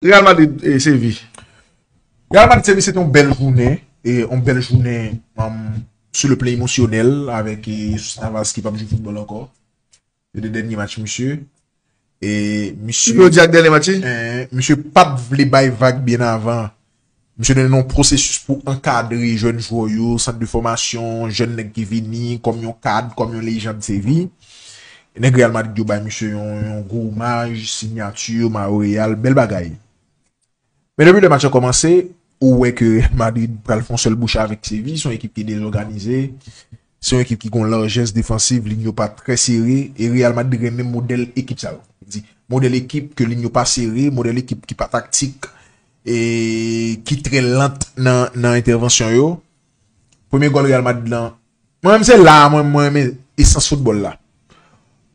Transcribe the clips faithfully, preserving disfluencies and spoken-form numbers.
Real Madrid e Seville. Real Madrid Seville se te yon bèl jounen, e yon bèl jounen um, sou le plan emosyonèl avèk e, Jesus Navas ki p ap jwe foutbòl ankò. Se te dènye match misye. E misye. Yo di ak dènye match? Eh, misye pa t vle bay vag byen avan. Misye te nan yon pwosesis pou ankadre jèn jwè yo, sant de fòmasyon, jèn nèg ki vini kòm yon kad, kòm yon lejand Seville. Nèg Real Madrid yo bay misye yon, yon gwo omaj, sinyati, mayo Real, bèl bagay. Men depi lè match la kòmanse, ou wè ke Real Madrid pral fè yon sèl bouch avèk Seville, se yon ekip ki dezòganize, se yon ekip ki gen yon lajès defansiv, liy yo pa trè sere, e Real Madrid renmen modèl ekip sa yo. Di, modèl ekip ke liy yo pa sere, modèl ekip ki pa taktik, e ki trè lant nan, nan entèvansyon yo. Premye gòl Real Madrid lan, mwen menm se la, mwen, mwen renmen esans foutbòl la.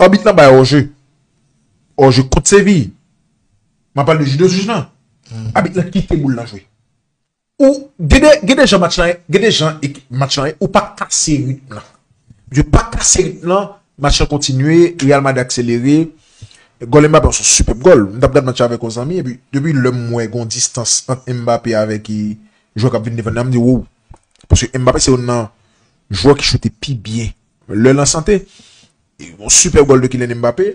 Abit lan bay òje. Òje kont Seville. M ap pale de Julio Jesus lan. Abit lan kite boul lan jwe. Ou, gen de, gen de jan match lan, gen de jan match lan, ou pa kase ritm lan. Yo pa kase ritm lan, match lan kontinye, Real Madrid akselere. Gòl Mbappé se yon sipèb gòl. M t ap gad match avèk yon zanmi, epi depi lè m wè gon distans ant Mbappé avèk e, jwè k ap vin defann nan, m di, wow. Paske Mbappé se youn nan jwè ki choute pi byen lè l an sante. Yon sipèb gòl de Kylian Mbappé.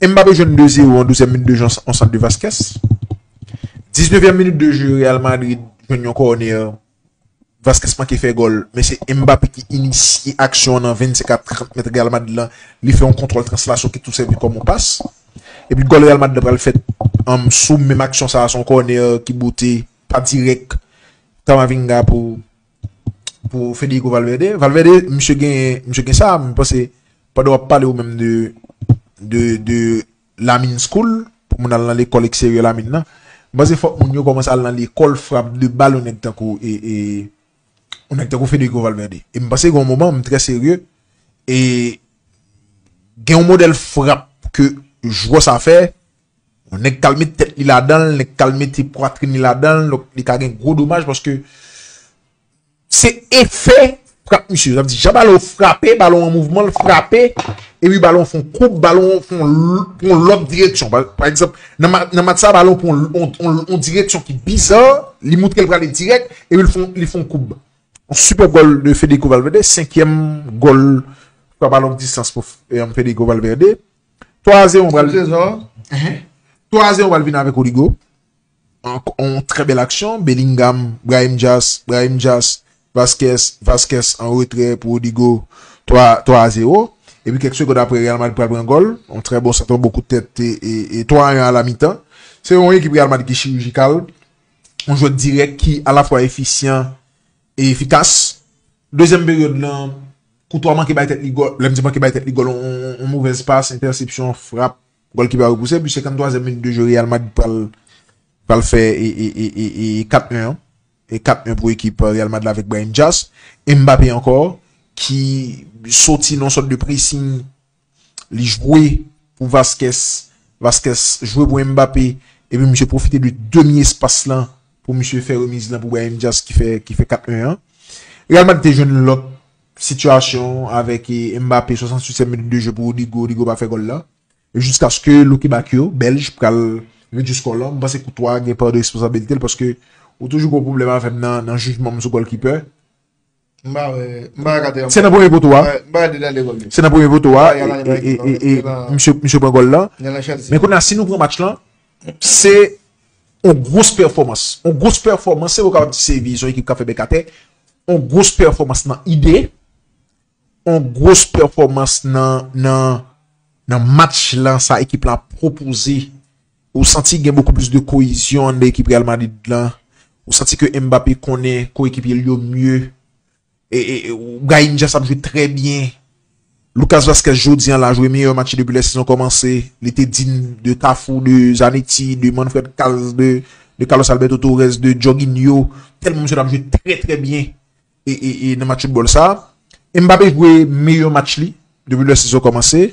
Mbappé jwenn de zewo an douzyèm minit de jeu, yon sant de Vázquez. Diznèvyèm minit de jeu, Real Madrid jwenn yon kònè. Vázquez manke fè gòl, men se Mbappé ki inisye aksyon an nan vennsenk a trant mèt Real Madrid lan. Li fè yon kontwòl translasyon ki tou sèvi kòm yon pas. Epi gòl Real Madrid la pral fèt um, sou menm aksyon sa a, se yon kònè ki bote pa dirèk Camavinga pou, pou Federico Valverde. Valverde, misye gen, misye gen sa, m panse, pandan w ap pale ou menm de, de, de Lamine School, pou moun al nan lekòl eksteryè Lamine nan, m panse fòk moun yo kòmanse al nan lekòl frap de bal yon nèg tankou, e, e, yon nèg tankou Federico Valverde. E m panse gen yon moman, m trè serye, e gen yon modèl frap ke jwè sa fè, yon nèg k al met tèt li ladan l, nèg k al mete pwatrin li ladan l, donk li ka gen gwo domaj paske se efè frap misye. Sa vle di, jan balon frape, balon an mouvman, l frape, epi balon fè yon koub, balon fè yon l- fè yon lòt direksyon. Pa, pa egzanp, nan, ma- nan match sa, balon pran yon, yon, yon, yon direksyon ki biza, li montre l prale dirèk, epi l fè yon- li fè yon koub. Yon sipè gòl de Federico Valverde, senkyèm gòl frap a long distans pou eh, Federico Valverde. twa a zewo pral Sezon. Enhen. twa a zewo pral vin avèk Rodrygo. An, an trè bèl aksyon. Bellingham, Brahim Diaz, Brahim Diaz, Vázquez, Vázquez an retrè pou Rodrygo. twa, twa a zewo. Epi kèk segond apre, Real Madrid pral pran gòl. Yon trè bon sant, yon bon kout tèt e, e, e twa a en a la mitan. Se yon ekip Real Madrid ki chirijikal. Yon jwè dirèk ki alafwa efisyan e efikas. Dezyèm peryòd lan, Courtois manke bay tèt li gòl. Lè m di manke bay tèt li gòl, yon, yon, yon movèz pas, entèsepsyon, frap, gòlkipa repouse. Epi senkanntwazyèm minit de jeu, Real Madrid pral, pral fè e, e, e, e, e kat en an. E kat en pou ekip Real Madrid avèk Brahim Diaz. Mbappé ankò, ki soti nan yon sòt de pressing, li jwe pou Vázquez, Vázquez jwe pou Mbappé, epi misye pwofite de demi espas lan pou misye fè remiz lan pou Brahim Diaz ki fè, ki fè kat en an. Real Madrid te jwenn lòt sitiyasyon avèk e, Mbappé, swasanntuityèm minit de jeu pou Rodrygo, Rodrygo pa fè gòl la. E jiskaske Luke Bacchio, Bèlj, pral redui skò lan, m panse Courtois gen pa de responsabilite l paske ou toujou gen pwoblèm avè m nan, nan jijman m sou gòlkipè. M pa wè, m pa wè Kater Se nan premye poto a. M pa wè Daniel Levy. Se nan premye poto a. E, e, e, e, e, misye, misye pran gòl lan. Men kounye a, si nou pran match lan, se yon gwos pèfòmans. Yon gwos pèfòmans, se ou kapab di se vizyon ekip k ap fè bèk atè. Yon gwos pèfòmans nan ide. Yon gwos pèfòmans nan, nan, nan match lan, sa ekip la pwopoze. Ou santi gen bokou plis de koyezyon anndan ekip Real Madrid lan. Ou santi ke Mbappé konnen koyekipye l yo mye. E, e, e, Brahim Diaz ap jwe trè byen. Lucas Vázquez jodi an la jwe meyè match li depi lè sezon kòmanse. Li te dign de Cafu, de Zanetti, de Manfred Calz, de, de Carlos Alberto Torres, de Jorginho. Tèlman misye t ap jwe trè, trè byen e, e, e nan match foutbòl sa. Mbappé jwe meyè match li depi lè sezon kòmanse.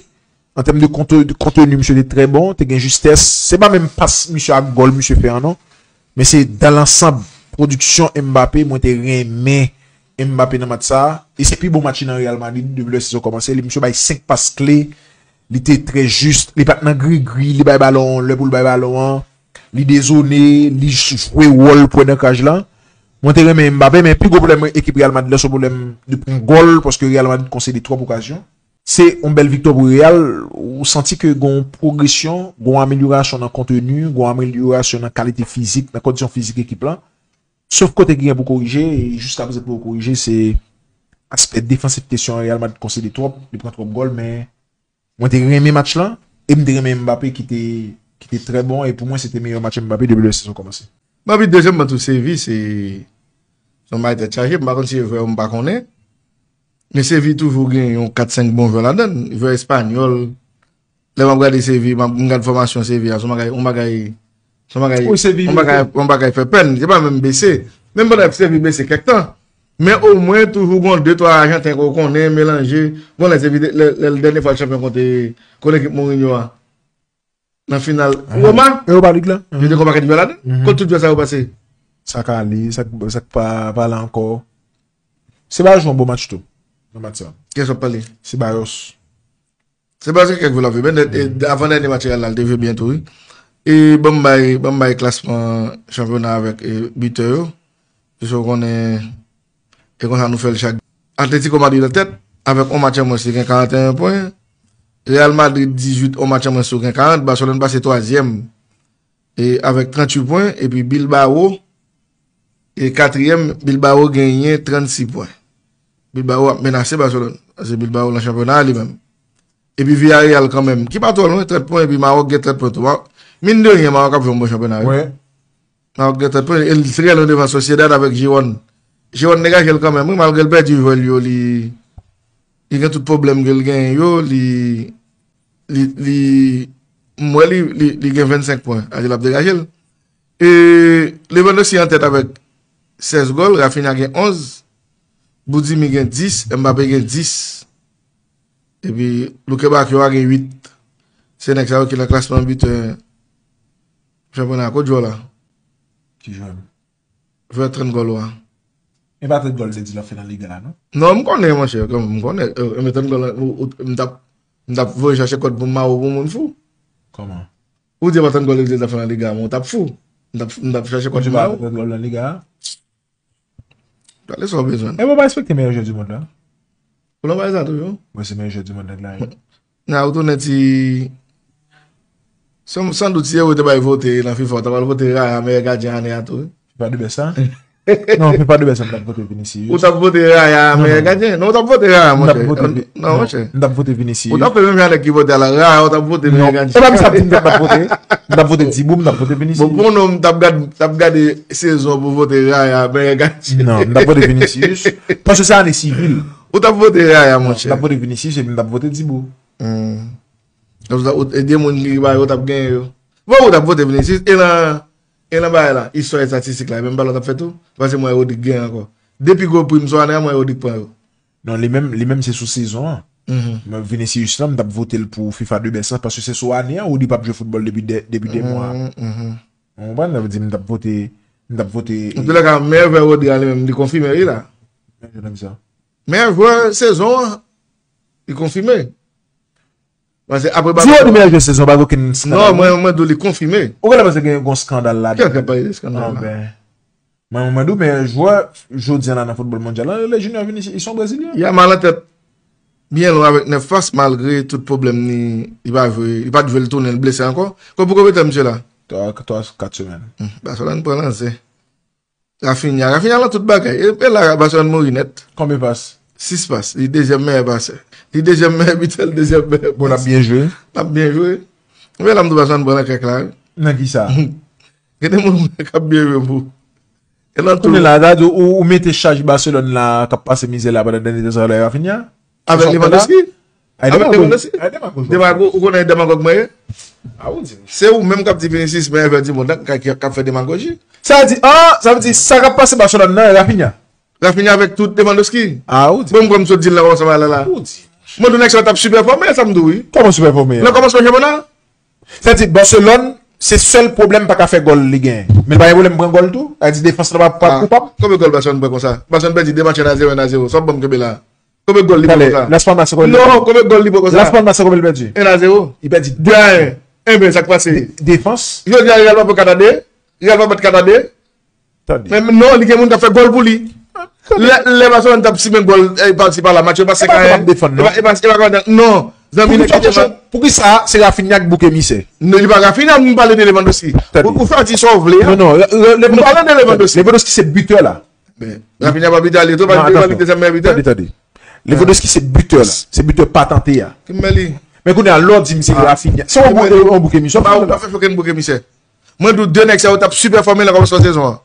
An tèm de konte- de konteni, misye te trè bon, te gen jistès. Se pa menm pas misye ak gòl misye fè an non. Men se dan lansanb, pwodiksyon Mbappé, mwen te renmen Mbappé nan match sa. E se pi bon match li nan Real Madrid depi lè sezon kòmanse. Li misye bay senk pas kle, li te trè jis, li pa t nan grigri, li bay balon lè pou l bay balon an. li dezone, li jwe wòl pwen nan kaj la. Mwen te renmen Mbappé, men pi gwo pwoblèm ekip Real Madrid la se yon pwoblèm de pran gòl, paske Real Madrid konsede twòp okazyon. Se yon bèl viktwa pou Real, ou santi ke gen yon pwogresyon, gen yon amelyorasyon nan konteni, gen yon amelyorasyon nan kalite fizik, nan kondisyon fizik ekip la. Sof kote ki gen pou korije, e jiskaprezan pou yo korije, se aspè defansif kesyon an. Real Madrid konsede twòp, li pran twòp gòl, men mwen te renmen match lan, e m te renmen Mbappé ki te, ki te trè bon, e pou mwen se te meyè match Mbappé depi lè sezon kòmanse. Mbappé dezyèm mwen tou Sevi, se se yon bagay tèt chaje, m pa konn si e vrè ou m pa konnen, men Sevi toujou gen yon kat senk bon jwè ladan l, jwè espanyòl. Lè m ap gade Sevi, m ap m gad fòmasyon Sevi a, se yon bagay, yon bagay, se yon bagay, Wi, Sevi yon bagay, yon bagay fè pèn. Se pa menm bese. Menm pandan Sevi bese kèk tan. Men omwen, toujou gon de twa Ajanten ke w konnen, melanje. Bon, lè Sevi, lè, lè, lè dènye fwa l chanpyon kont, kont ekip Mourinho a. Nan final Roma. Europa League la. Yo te gon pakèt jwè ladan. Kot tout jwè sa yo pase? Sa k ale, sa k, sa k pa, pa la ankò. Sebayos jwe yon bon match tou. Nan match sa. Kiyès w ap pale? Sebayos. Se paske kèk jou l ap jwe byen, e, avan dènye match Real la, l te jwe byen tou, wi. E ban m bay, ban m bay klasman chanpyona avèk, e, bitè yo. Paske w konnen, e konsa nou fè l chak. Atletico Madrid an tèt, avèk yon match an mwens, li gen karanteyen pwen. Real Madrid dizuit, yon match an mwens, li gen karant. Barcelone pase twazyèm, e avèk tranntuit pwen. Epi Bilbao, e katriyèm, Bilbao genyen trannsis pwen. Bilbao ap menase Barcelone. Paske Bilbao nan chanpyona a li menm. Epi Villarreal kanmenm, ki pa twò lwen, trant pwen, epi Maroc gen trant pwen tou. Ma-, mine de rien, Maroc ap jwe yon bon chanpyona, wi. Wi. Maroc gen trant pwen, e l trè lwen devan Sociedad avèk Gironde. Gironde degaje l kanmenm, wi, malgre l pèdi jwè l yo, li, li gen tout pwoblèm ke l genyen yo, li, li, li, m wè li, li, li gen vennsenk pwen, sa vle di l ap degaje l. E Lewandowski an tèt avèk sèz gòl, Raphinha gen onz, Budimir gen dis, Mbappé gen dis. Epi Luke Bacchio a gen uit. Se nèg sa yo ki nan klasman bitè chanpyona a. Kot jwè w la? Ki jwè m? Jwè trant gòl ou a. E pa trant gòl li te di l ap fè nan Liga a, non? Non, m konnen, monchè, kanmenm, m konnen. E, e, men trant gòl, ou, ou, m t ap, m t ap voye chache kòd pou m mare w pou moun fou. Kòman? Ou di e pa trant gòl li te di l ap fè nan Liga a, men w t ap fou. M t ap, m t ap chache kòd pou m mare w. Trant gòl nan Liga a? Gade sa w bezwen. E mwen pa respekte meyè jwè di mond la. Ou nan bagay sa toujou? Mwen se meyè jwè di mond nèg la ye. Nan, ou tounen ti, san, san dout, si e ou te bay vote nan FIFA, ou ta pral vote Raya meyè gadyen ane a tou, wi. FIFA de best sa? Non, FIFA de best sa, m t ap vote Vinicius. Ou t ap vote Raya meyè gadyen? Non, ou t ap vote Raya, monchè. Non, monchè. M t ap vote Vinicius. Ou t ap fè menm jan nèg ki vote a la, Raya, ou t ap vote meyè gadyen. E pa m sa m t ap vote. M t ap vote Dibou, m t ap vote Vinicius. Bon, pou nou, m t ap gad, t ap gade sezon pou vote Raya meyè gadyen. Non, m t ap vote Vinicius. Paske se ane sivil. Ou t ap vote Raya, monchè. M t ap vote Vinicius epi m t ap vote Dibou. Hmm. Donk, ou ta, ou, e de moun ki ba yo, ou t ap genyen yo. Bon, ou t ap vote Vinicius, e nan, e nan bagay la, istwa estatistik la, e menm bagay la w t ap fè tou, paske m wè Rodrigue genyen ankò. De pi gwo pri m sou ane a, m wè Rodrigue pran yo. Non, li menm, li menm se sou sezon an. Mhm. Men Vinicius lan, m t ap vote l pou FIFA de best lan, paske se sou ane an, Rodrigue p ap jwe foutbòl depi de, depi de mwa. Mhm, mhm. Ou konprann? Sa vle di, m t ap vote, m t ap vote. Antouka, meyè jwè Rodrigue a li menm, li konfime, wi la. Meyè jwè nan ki sa? Meyè jwè sezon an, li konfime. Paske apre Di yo di meyè jwè sezon, pa gen okenn skandal. Non, mwen, mwen di w li konfime. Ou genlè panse gen yon skandal ladan? Kèlke pa gen skandal la. Ah, ben. Mwen, mwen di w meyè jwè jodi a la nan foutbòl mondyal la, le Junior Vinicius, li se yon Brezilyen. Yamal an tèt byen lwen avèk nèf pas, malgre tout pwoblèm li, li pa jwe, li pa t jwe, li tounen, li blese ankò. Kon pou konbyen tan misye la? Twa, twa, kat semèn. Hmm, Barcelone pran lanse. Raphinha. Raphinha lan tout bagay. E, e la, Barcelone mouri nèt. Konbyen pas? Sis pas. Li dezyèm meyè pasè. Li dezyèm meyè bitè, li dezyèm meyè pas. Bon, l ap byen jwe. L ap byen jwe. Men la, m tou Barcelone pran nan kèk la, wi. Nan ki sa? Gen de moun k ap byen jwe pou. E nan tou. Kounye la, gade, ou, ou mete chaj Barcelone la k ap pase mizè la pandan dènye tan sa yo la, Raphinha? Avèk Lewandowski? Avèk Demago. Demago, ou konnen Demago k mwen ye? A, ou di m. Se ou menm k ap di Vinicius meyè jwè di mond lan, k, k, k ap fè demagoji. Sa vle di, ah, sa vle di, sa k ap pase Barcelone nan, Raphinha. Raphinha avèk tout Lewandowski. A, ou di. Bon, m kwè m sot di l nan kòmansman la, la. Ou di. Mwen di w nèg sa yo t ap sipèfòme, sa m di w, wi. Kòman sipèfòme a? Nan kòmansman chanpyona. Sa vle di, Barcelone, se sèl pwoblèm pa ka fè gòl li genyen. Men l pa gen pwoblèm pran gòl tou. Sa vle di, defans lan pa, pa koupab. Konbyen gòl Barcelone pran konsa? Barcelone pèdi de match en a zewo, en a zewo. Sa w ap ban m kenbe la? Konbyen gòl li pran konsa? Las Palmas se konbyen? Non, konbyen gòl li pran konsa? Las Palmas se konbyen li pèdi? En a zewo. Li pèdi de a en. Enben, sa k pase? Defans. Jodi a, Real pa pran kat a de. Real pa bat kat a de. Tande. Men non, li gen moun k ap fè gòl pou li. Lè, lè Barcelone t ap simen gòl, eh, pati pa la, match yo pa senk a en. Kapab defann, non? E pa, e pa, e pa, non, zanmi, nèg ki te mal. Pou ki sa, se Rafinha k bouke misye? Non, li pa Rafinha, m pale de Lewandowski. Tande. Ou, ou fè di sa w vle, Non, an? non, le- le- M pale de Lewandowski. Lewandowski se bitè la. Men, Rafinha pa bitè, li tou, pa Non, li pa atann. li dezyèm meyè bitè. Tande, tande. Lewandowski se bitè la. Se bitè patante a. Ki mè li? Men kounye a, lè w di m se Rafinha. Se yon bou- yon bouke misye. Ba, ou pa fè fòk bouke misye. Mwen, di w, de nèg sa yo t ap sipèfòme nan kòmansman sezon an.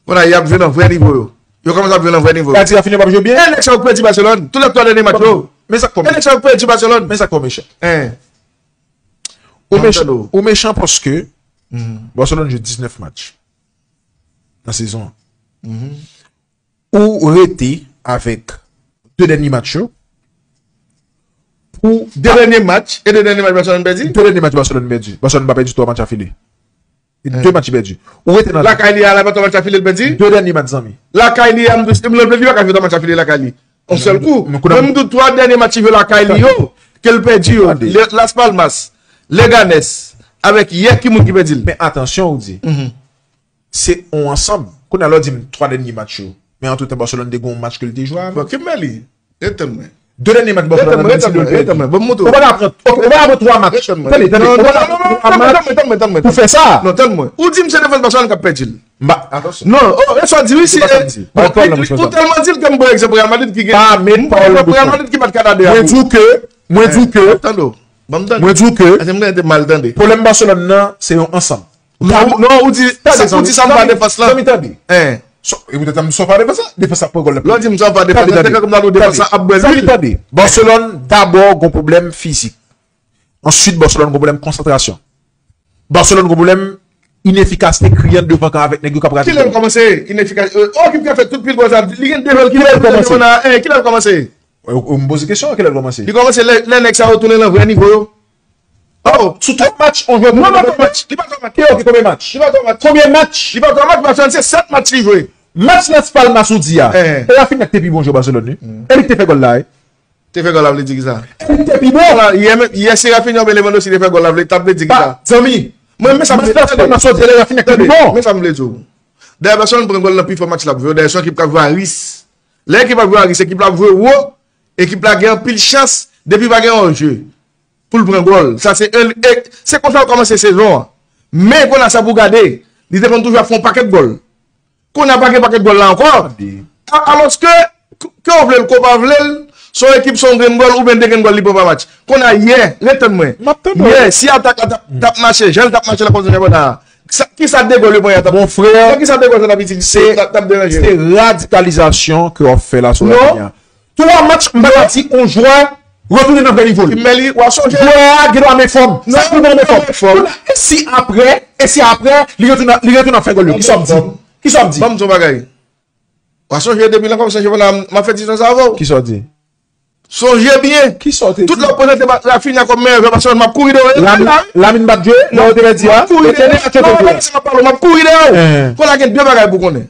Kounye a, y ap jwe nan vrè nivo yo. Yo kòmanse ap jwe nan vrè nivo yo. Gadi Rafinha p ap jwe byen? E nèg sa yo k pèdi Barcelone. Tout lè twa dènye match yo. Men sa k fè E nèg sa yo k pèdi Barcelone. Men sa k fè mechan. Hein. Ou Mwen mechan, tande w. Ou mechan paske Barcelone jwe diznèf match nan sezon an. Ou rete avèk de dènye match yo. Pou De dènye match, e de dènye match Barcelone pèdi? De dènye match Barcelone pèdi. Barcelone pa pèdi twa match afile. E de match pèdi. Ou rete nan Lakay li a, la pa twa match afile l pèdi? De dènye match, zanmi. Lakay li a, m dwe, m dwe, li pa ka jwe twa match afile lakay li. Yon sèl kou. Men kounye a- Men m di w twa dènye match li jwe lakay li yo, ke l pèdi yo. Tande. Le- Las Palmas, Leganes, avèk yè ki moun ki pèdi l? Men atansyon, ou di. Se yon ansanm. Kounye a, lè w di m twa dènye match yo. Men antretan, Barcelone te gen yon match ke l te jwe avè. Bon, ki mè li? Ret tann mwen. De dènye match Barcelone Ret tann mwen, nan ret tann mwen, ret tann mwen. Bon, m montre Ou w. pa ka pran, ok, ou pa ka pran twa match. Ret tann mwen. Tande, tande. Non, Ou non, pa non, ka non, pran non, twa tann mwen, match tann mwen, tann mwen, tann mwen. Pou fè sa. Non, tann mwen. Ou di m se defans Barcelone k ap pèdi l. M pa, atansyon. Non, oh, e sa w di wi, si, Ou pa eh, tann di. Pa pran nan ou tèlman di l ke m pran egzanp Real Madrid ki gen. Pa met pawòl Mwen bouch Real mwen. Madrid ki bat Kanada a. Mwen di w ke, mwen di w ke, Tande w. Ban m tande. Mwen di w ke, Ase m te mal tande. Pwoblèm Barcelone nan, se yon ansanm. Non, non, ou di, Tande, sa, ou di sa m zanmi, pa defans lan. Zanmi, tande. Hein. So, e poutètan m sot pa defans la, defans la pran gòl la. Lè w di m sa pa defans Tande, lan, se tande. kòm nan defans la ap bwè Zanmi, lwil. Tande. Barcelone, dabò, gon pwoblèm fizik. Answit, Barcelone gon pwoblèm konsantrasyon. Barcelone gon pwoblèm inefikasite kriyan devan kan avèk nèg yo k ap rate. Kilè l kòmanse? Inefikas. Oh, ki fè tout pil bò sa. Li gen de jwè ki devan nan, eh, kilè l kòmanse? Ou ou m poze kesyon, kilè l kòmanse? Li kòmanse lè, lè nèg sa yo tounen nan vrè nivo yo. Oh, Sou twa match, on jwè non, non, pa match. Li pa twa match. Ki ok, konbyen match? Li pa twa match. Konbyen match? Li pa twa match, paske se sèt match li jwe. Match Las Palmas ou di a. Eh. E Rafinha ki te pi bon jwè Barcelone, wi. E li ki te fè gòl la, wi. Te fè gòl la vle di ki sa? E li ki te pi bon. Yè, yè se Rafinha oubyen Lewandowski te fè gòl la vle, t ap vle di ki sa? Zanmi. Mwen, men sa m Match vle Las Palmas ou di a, Rafinha ki te pi bon. Men sa m vle di w. Dayè, Barcelone pran gòl nan pi fò match l ap jwe yo. Dayè, se yon ekip k ap jwe a ris. Lè ekip ap jwe a ris, ekip la ap jwe wo, ekip la gen anpil chans, depi pa gen yon jeu pou l pran gòl. Sa se en, e, se konsa l kòmanse sezon an. Men kounye a sa pou gade, li te konn toujou ap fè yon pakèt gòl. Kounye a pa gen pakèt gòl la ankò. A- Alòske, ke w vle l, ke w pa vle l, se yon ekip, se yon grenn gòl oubyen de grenn gòl li pran pa match. Kounye a yè, ret tann mwen. M ap tann ou. Yè, si atak la t ap, t ap mache, jan l t ap mache la konsa, sa, ki sa de gòl yo pran yè t ap, Mon frè, ki sa de gòl sa t ap itil, se t ap, t ap deranje? Se radikalizasyon ke w ap fè la sou Non. Rafinha. Twa match, m pa ka di on jwè retounen nan vrè nivo l. Men li, w a sonje. Jwè a gen dwa men fòm. Non, Sa k pou men fòm. men fòm. E si apre, e si apre, li retounen, li retounen ap fè gòl yo. Kisa w di? Kisa w di? Ban m di w bagay. W a sonje depi nan kòmansman chanpyona a, m ap fè ti jan sa avè w. Kisa w di? Sonje byen. Kisa w te di? Tout lè w prezante ba- Rafinha kòm meyè jwè Barcelone, m ap kouri dèyè w. Lamine, Lamine bat jwe, lè w te pèdi a. M ap kouri E te dèyè de w. atye Non, kote non, a. se m ap pale w, m ap kouri dèyè w. Eh. Kounye a gen de bagay pou konnen.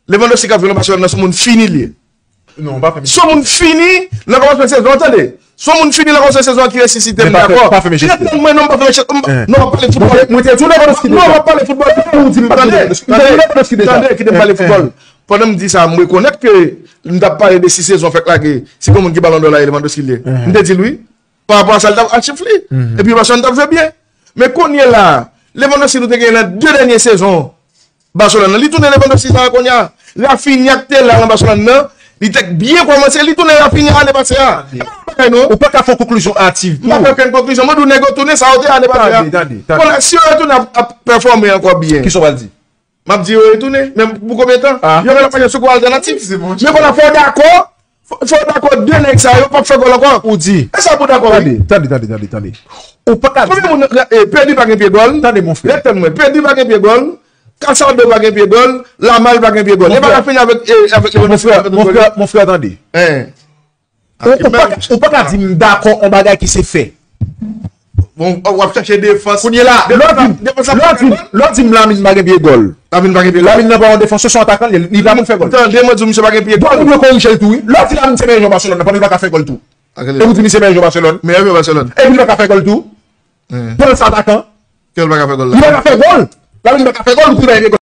Lewandowski k ap jwe nan Barcelone nan, se yon moun fini li ye. Non, pa fè Se yon moun fini, nan kòmansman sezon an, tande. Se yon moun fini nan kòmansman sezon an ki resisite m, Men pa fè- dakò. pa fè mechanste. Ret tann mwen, non, m pa fè mechanste. M- Eh. Non, m ap pale foutbòl. Mwen te, mwen te di w Lewandowski Non, deja. m ap pale foutbòl. Ou di m pa Tande, Lewandowski. Ou di tande, Lewandowski deja. Tande, kite m pale Eh. foutbòl. Pandan m di sa, m rekonèt ke m t ap pale de si sezon fèk lage, si gen moun ki balon dò la, e Lewandowski li ye. Eh. M te di l wi. Pa rapò a sa, l t ap a chif li. Mhm. Epi Barcelone t ap jwe byen. Men kounye la, Lewandowski nou te gen nan de dènye sezon Barcelone nan. Li tounen Lewandowski sa a kounye a. Rafinha k te la nan Barcelone nan, li te byen kòmanse, li tounen Rafinha ane pase a. E pa yon bagay non. Ou pa ka fè yon konklizyon ativ M pa fè okenn konklizyon. Mwen di w nèg yo tounen sa yo te ane pase a. Tande, tande, tande. Kounye a, si yo retounen ap, ap pèfòme ankò byen. Kisa w pral di? M ap di yo retounen, men pou konbyen tan? Ah. Yo gen lòt mannyè sou kou altènatif. Se bon. Men kounye a fò w dakò, fò, fò w dakò de nèg sa yo p ap fè gòl ankò. Ou di. E sa pou dakò, wi. Tande, tande, tande, tande, tande. Ou pa ka di. Konbyen moun, eh, Pedri pa gen pye gòl? Tande, mon frè. Ret tann mwen. Pedri pa gen pye gòl. Casado pa gen pye gòl. Lamine pa gen pye gòl. Mon E pa frè. ka fini avèk, eh, avèk Mon frè, mon frè, mon frè, tande. Hein. Ou, ou pa ka, ou pa ka di m dakò on bagay ki se fè. Bon, w ap chache defans. Kounye la, lè w di m, Defans la lè w di m, lè w di m Lamine pa gen pye gòl. Lamine pa gen pye gòl. Lamine nan pa yon defansè, se yon atakan, li, li pa pou fè gòl. Tande, mwen di w, misye pa gen pye Bon, gòl. ou dwe korije l tou, wi. Lè w di Lamine se meyè jwè Barcelone nan, pandan li pa ka fè gòl tou. E ou di misye meyè jwè Barcelone. Meyè jwè Barcelone. E li pa ka fè gòl tou. Hmm. Pandan se atakan. Kè l pa ka fè gòl la. Li pa ka fè gòl. Lamine pa ka fè gòl, ou ki pa gen gòl.